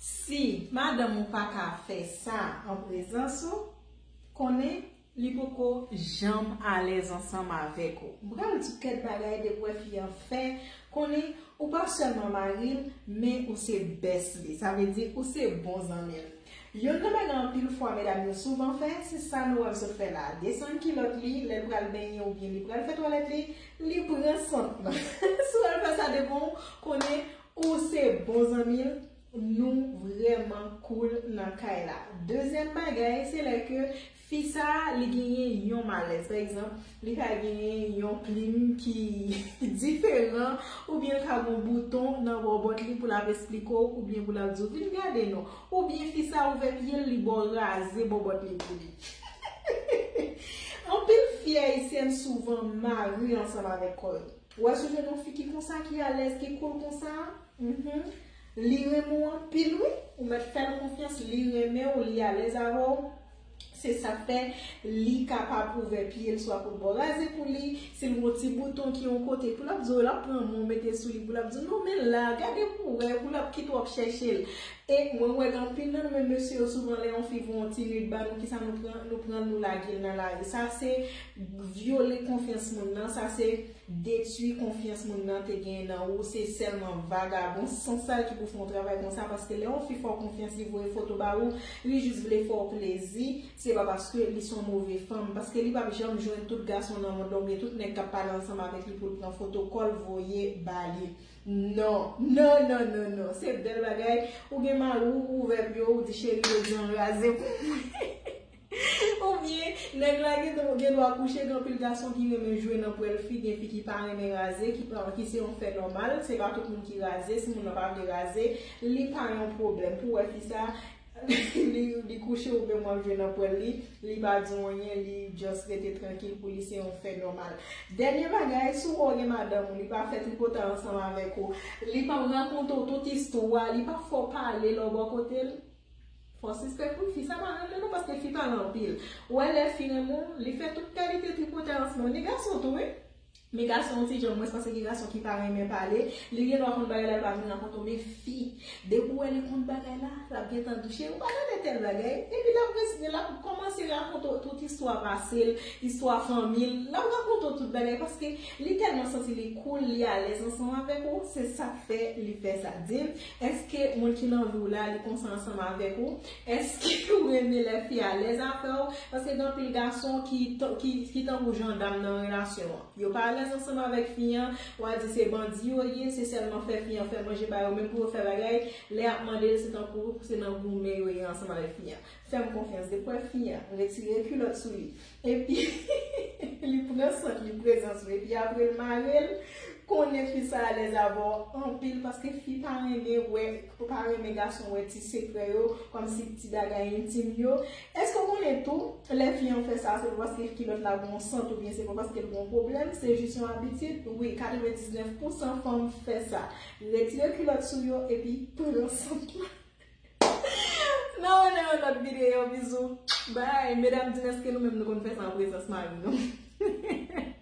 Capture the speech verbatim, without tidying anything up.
Si madanm ou pa ka fè sa an prezans ou, konnen li poko janm alèz ansanm avèk ou. M pral di w kèk bagay depi w wè fi an fè, konnen ou pa sèlman mari l, men ou se bès li. Sa vle di ou se bon zanmi l. Youn nan bagay anpil fwa medam yo souvan fè, se sa nou wè misye fè la. Desann kilòt li, lè l pral benyen oubyen li pral fè twalèt li, li pran sant lan. Si w al fè sa devan w, konnen ou se bon zanmi l, nou vrèman cool nan kay la. Dezyèm bagay, se lè ke fi sa a, li genyen yon malèz. Pa egzanp, li ka genyen yon plim ki diferan, oubyen l ka gen yon bouton nan bòbòt li pou l ap esplike w, oubyen pou l ap di w, "Vin gade non." Oubyen fi sa a ouvè pye l, li ba w raze bòbòt li pou li. Anpil fi ayisyèn souvan mare ansanm avèk kò yo. Ou wè sou je yon fi ki konsa, ki alèz, ki cool konsa, mhm, li renmen w anpil, wi. Ou mèt fè l konfyans, li renmen w, li alèz avè w. Se sa k fè li kapab ouvè pye l, swa pou l ba w raze pou li, si l gen yon ti bouton ki yon kote, pou l ap di w, l ap pran men w mete sou li, pou l ap di w, "Non, men la, gade pou w wè," pou l ap kite w ap chèche l. E mwen wè gen anpil nan nou menm mesye yo, souvan lè yon fi voye yon ti nud ba nou, kisa nou pran, nou pran l, nou lage l nan lari. Sa se vyole konfyans moun nan, sa se detwi konfyans moun nan te genyen nan ou, se sèlman vagabon sansal ki pou fè yon travay konsa, paske lè yon fi fè w konfyans, li voye foto ba ou, li jis vle fè w plezi, se pa paske li se yon move fanm, paske li p ap janm jwenn tout gason nan mond lan oubyen tout nèg k ap pale ansanm avèk li pou l pran foto kò l voye ba li. Non, non, non, non, non, se bèl bagay, ou gen mari w, ou ouvè pye w, ou di, "Cheri, jodi an raze pou mwen." Oubyen, nèg la gen, gen dwa kouche, gen anpil gason ki renmen jwe nan pwèl fi, gen fi ki pa renmen raze, ki pa, ki se yon fè nòmal, se pa tout moun ki raze, si moun nan pa vle raze, li pa yon pwoblèm. Pou wè fi sa, li, li kouche oubyen mwen jwe nan pwèl li, li pa di w anyen, li just rete trankil pou li, se yon fè nòmal. Dènye bagay, si w wè w gen madanm ou, li pa fè tripotay ansanm avèk ou, li pa rakonte w tout istwa, li pa fè w pale lè w bò kote l, fò w sispèk wi, fi sa pa renmen non, paske fi pale anpil. Ou wè lè fi renmen w, li fè tout kalite tripotay ansanm, ni gason tou wi. Men gason yon ti jan mwens, paske gen gason ki pa renmen pale, li gen dwa konn bagay la, li pa vin rakonte w, men fi, depi w wè li konn bagay la, l ap gentan di w, "Cheri, ou pa tande tèl bagay?" Epi l ap res-, l ap kòmanse rakonte w tout istwa pase l, istwa fanmi l, l ap rakonte w tout bagay, paske li tèlman santi li cool, li alèz ansanm avèk ou, se sa k fè li fè sa. Di m, èske moun ki nan vi w la, li konsa ansanm avèk ou? Èske ou renmen lè fi alèz avè w? Paske gen anpil gason ki, ki, ki tankou jandam nan relasyon an. Yo pa alèz ansanm avèk fi an, w a di se bandi yo ye, se sèlman fè fi an fè manje ba yo, menm pou yo fè bagay, lè y ap mande l, se tankou se nan goumen yo ye ansanm avèk fi an. Fè m konfyans, depi w wè fi an retire kilòt sou li, epi li pran sant li prezans ou, epi apre l mare l, konnen fi sa alèz avè w anpil, paske fi pa renmen wè, pa renmen gason wè ti sekrè yo, kòmsi ti bagay entim yo. Èske w konnen tou, lè fi an fè sa, se pa paske kilòt la gen yon sant oubyen se pa paske l gen yon pwoblèm, se jis yon abitid? Wi, katrevendiznèf pousan fanm fè sa. Retire kilòt sou yo epi pran sant la. N a wè nan yon lòt videyo, bizou. Bye. Medam, di m èske nou menm nou konn fè sa an prezans mari nou?